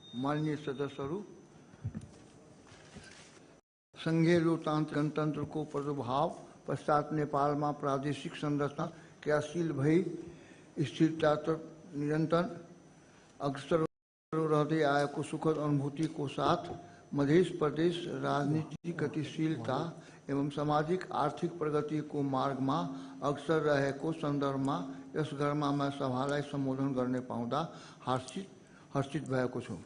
माननीय सदस्यहरू, संघीय लोकतांत्रिक गणतंत्र को प्रादुर्भाव पश्चात नेपाल में प्रादेशिक संरचना क्रियाशील भई स्थिरता निरंतर अग्रसर रहते आएको सुखद अनुभूति को साथ मध्य प्रदेश राजनीतिक गतिशीलता एवं सामाजिक आर्थिक प्रगति को मार्ग में अग्रसर रहेको संदर्भ में यस घरमा मैं सभालाई संबोधन करने पाउँदा हर्षित भएको छु।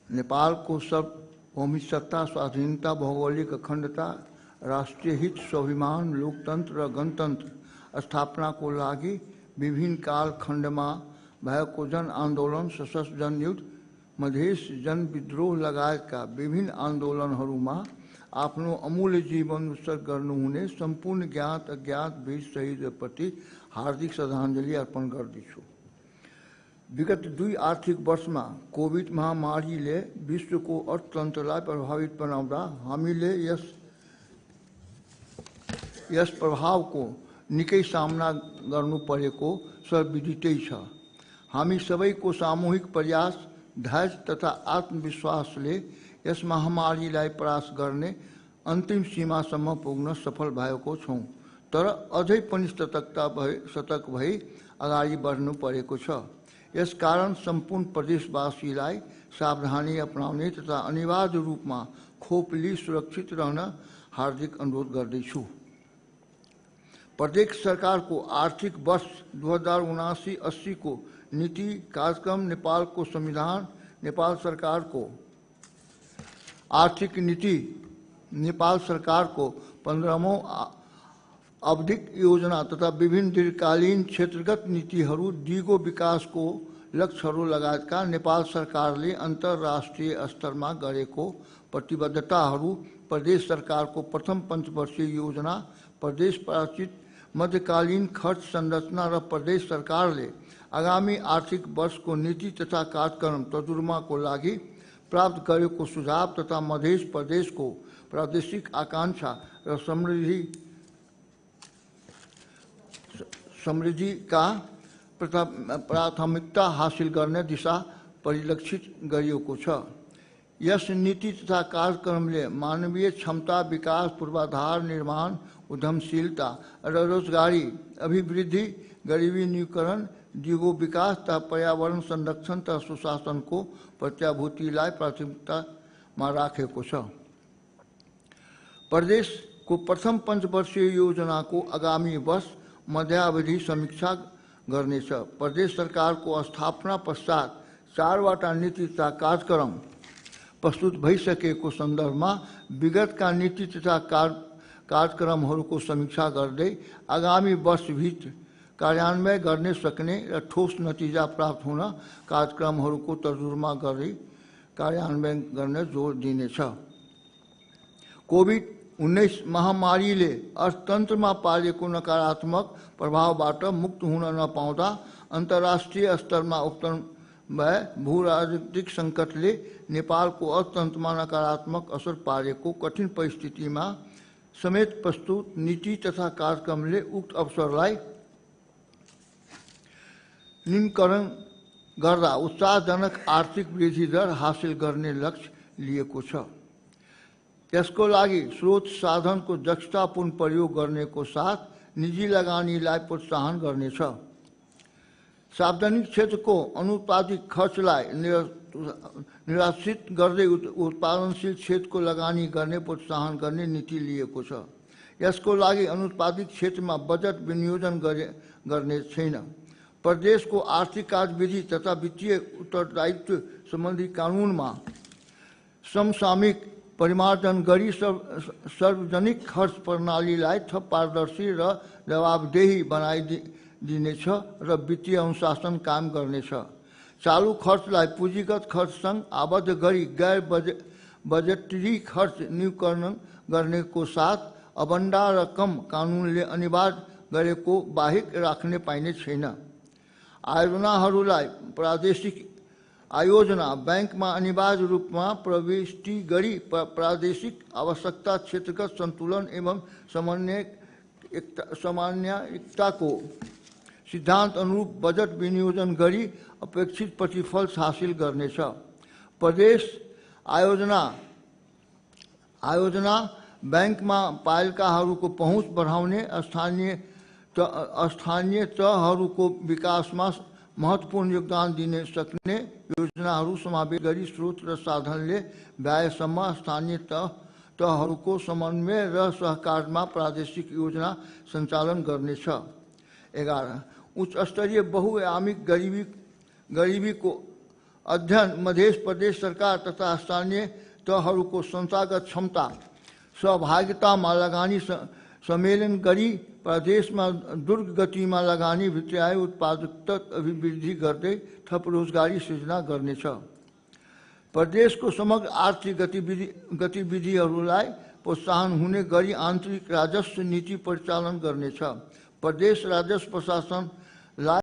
नेपाल को सार्वभौमिक सत्ता, स्वाधीनता, भौगोलिक अखंडता, राष्ट्रीय हित, स्वाभिमान, लोकतंत्र र गणतंत्र स्थापना को लागि विभिन्न कालखंड में भएको जन आंदोलन, सशस्त्र जनयुद्ध, मधेस जनविद्रोह लगायतका विभिन्न आंदोलनहरूमा आफ्नो अमूल्य जीवन उत्सर्ग गर्नुहुने संपूर्ण ज्ञात अज्ञात वीर शहीदप्रति हार्दिक श्रद्धांजलि अर्पण गर्दछु। विगत 2 आर्थिक वर्ष में कोविड महामारीले विश्व को अर्थतन्त्रलाई प्रभावित बनाउँदा हामीले यस प्रभाव को निकै सामना गर्नु परेको सर्वविदितै छ। हामी सबैको सामूहिक प्रयास, धैर्य तथा आत्मविश्वासले यस महामारीलाई परास्त गर्ने अन्तिम सीमासम्म पुग्न सफल भएको छौं। तर अझै पनि सतर्क भई अगाडि बढ्नु परेको छ। यस कारण संपूर्ण प्रदेशवासीलाई सावधानी अपनाउने तथा अनिवार्य रूप में खोप ली सुरक्षित रहन हार्दिक अनुरोध गर्दैछु। प्रदेश सरकार को आर्थिक वर्ष 2079-80 को नीति कार्यक्रम, नेपाल को संविधान, नेपाल सरकार को आर्थिक नीति, नेपाल सरकार को 15औं आवधिक योजना तथा विभिन्न दीर्घकालीन क्षेत्रगत नीतिहरू, दिगो विकास को लक्ष्यहरू लगायतका नेपाल सरकारले अंतर्राष्ट्रीय स्तरमा गरेको प्रतिबद्धताहरू, प्रदेश सरकार को प्रथम पंचवर्षीय योजना, प्रदेश प्राचित मध्यकालीन खर्च संरचना र प्रदेश सरकारले आगामी आर्थिक वर्ष को नीति तथा कार्यक्रम तर्जुमा को लागि प्राप्त गरेको सुझाव तथा मध्य प्रदेश को प्रादेशिक आकांक्षा र समृद्धि का प्राथमिकता हासिल गर्ने दिशा परिलक्षित गरिएको छ। यस नीति तथा कार्यक्रमले मानवीय क्षमता विकास, पूर्वाधार निर्माण, उद्यमशीलता र रोजगारी अभिवृद्धि, गरीबी न्यूनीकरण, दिगो विकास तथा पर्यावरण संरक्षण तथा सुशासन को प्रत्याभूतिलाई प्राथमिकतामा राखेको छ। प्रदेश को प्रथम पंचवर्षीय योजना को आगामी वर्ष मध्यावधि समीक्षा गर्नेछ। प्रदेश सरकार को स्थापना पश्चात 4वटा नीति तथा कार्यक्रम प्रस्तुत भइसकेको सन्दर्भमा विगतका नीति तथा कार्यक्रमहरूको समीक्षा गर्दै आगामी वर्षभित्र कार्यान्वयन गर्ने सक्ने र ठोस नतिजा प्राप्त हुन कार्यक्रमहरूको तर्जुमा गरी कार्यान्वयन गर्ने जोड दिनेछ। कोभिड-19 महामारीले अर्थतन्त्रमा पारेको नकारात्मक प्रभावबाट मुक्त हुन नपाउँदा अन्तर्राष्ट्रिय स्तरमा उत्पन्न भए भू-राजनीतिक सङ्कटले नेपालको अर्थतन्त्रमा नकारात्मक असर पारेको कठिन परिस्थितिमा समेत प्रस्तुत नीति तथा कार्यक्रमले उक्त अवसरलाई न्यूनीकरण गर्दा उत्साहजनक आर्थिक वृद्धि दर हासिल गर्ने लक्ष्य लिएको छ। यसको लागि स्रोत साधनको दक्षतापूर्ण प्रयोग गर्नेको साथ निजी लगानीलाई प्रोत्साहन गर्नेछ। सार्वजनिक क्षेत्रको अनुत्पादित खर्चलाई निराश्रित गर्दै उत्पादनशील क्षेत्रको लगानी गर्ने प्रोत्साहन गर्ने नीति लिएको छ। यसको लागि अनुत्पादित क्षेत्रमा बजेट विनियोजन गर्ने छैन। प्रदेश को आर्थिक कार्यविधि तथा वित्तीय उत्तरदायित्व संबंधी कानूनमा समसामयिक परिमार्जन गरी सार्वजनिक खर्च प्रणालीलाई थप पारदर्शी र जवाबदेही बनाइदिनेछ र वित्तीय अनुशासन कायम गर्नेछ। चालू खर्चलाई पुँजीगत खर्चसँग आबद्ध गरी गैर बजेटरी खर्च न्यूनीकरण गर्नेको साथ अबन्डा रकम कानूनले अनिवार्य गरेको बाहेक राख्ने पाइने छैन। आयोजनाहरूलाई प्रादेशिक आयोजना बैंकमा अनिवार्य रूपमा प्रविष्टि गरी प्रादेशिक आवश्यकता क्षेत्रगत संतुलन एवं समन्वयिकताको सिद्धांत अनुरूप बजट विनियोजन गरी अपेक्षित प्रतिफल हासिल गर्नेछ। प्रदेश आयोजना बैंकमा पाएकाहरूको पहुँच बढाउने स्थानीय तहहरूको विकासमा महत्त्वपूर्ण योगदान दिन सक्ने योजनाहरू समावेश गरी स्रोत र साधनले व्ययसम्म स्थानीय तहहरूको समन्वय र सहकारमा प्रादेशिक योजना सञ्चालन गर्नेछ। 11 उच्च स्तरीय बहुआयामिक गरिबीको अध्ययन मध्य प्रदेश सरकार तथा स्थानीय तहहरूको संस्थागत क्षमता सहभागितामा लगानी सम्मेलन गरी प्रदेशमा द्रुत गतिमा लगानी भित्र्याए उत्पादकता अभिवृद्धि गर्दै थप रोजगारी सृजना गर्नेछ। प्रदेशको समग्र आर्थिक गतिविधिहरूलाई प्रोत्साहन हुने गरी आन्तरिक राजस्व नीति परिचालन गर्नेछ। प्रदेश राजस्व प्रशासनलाई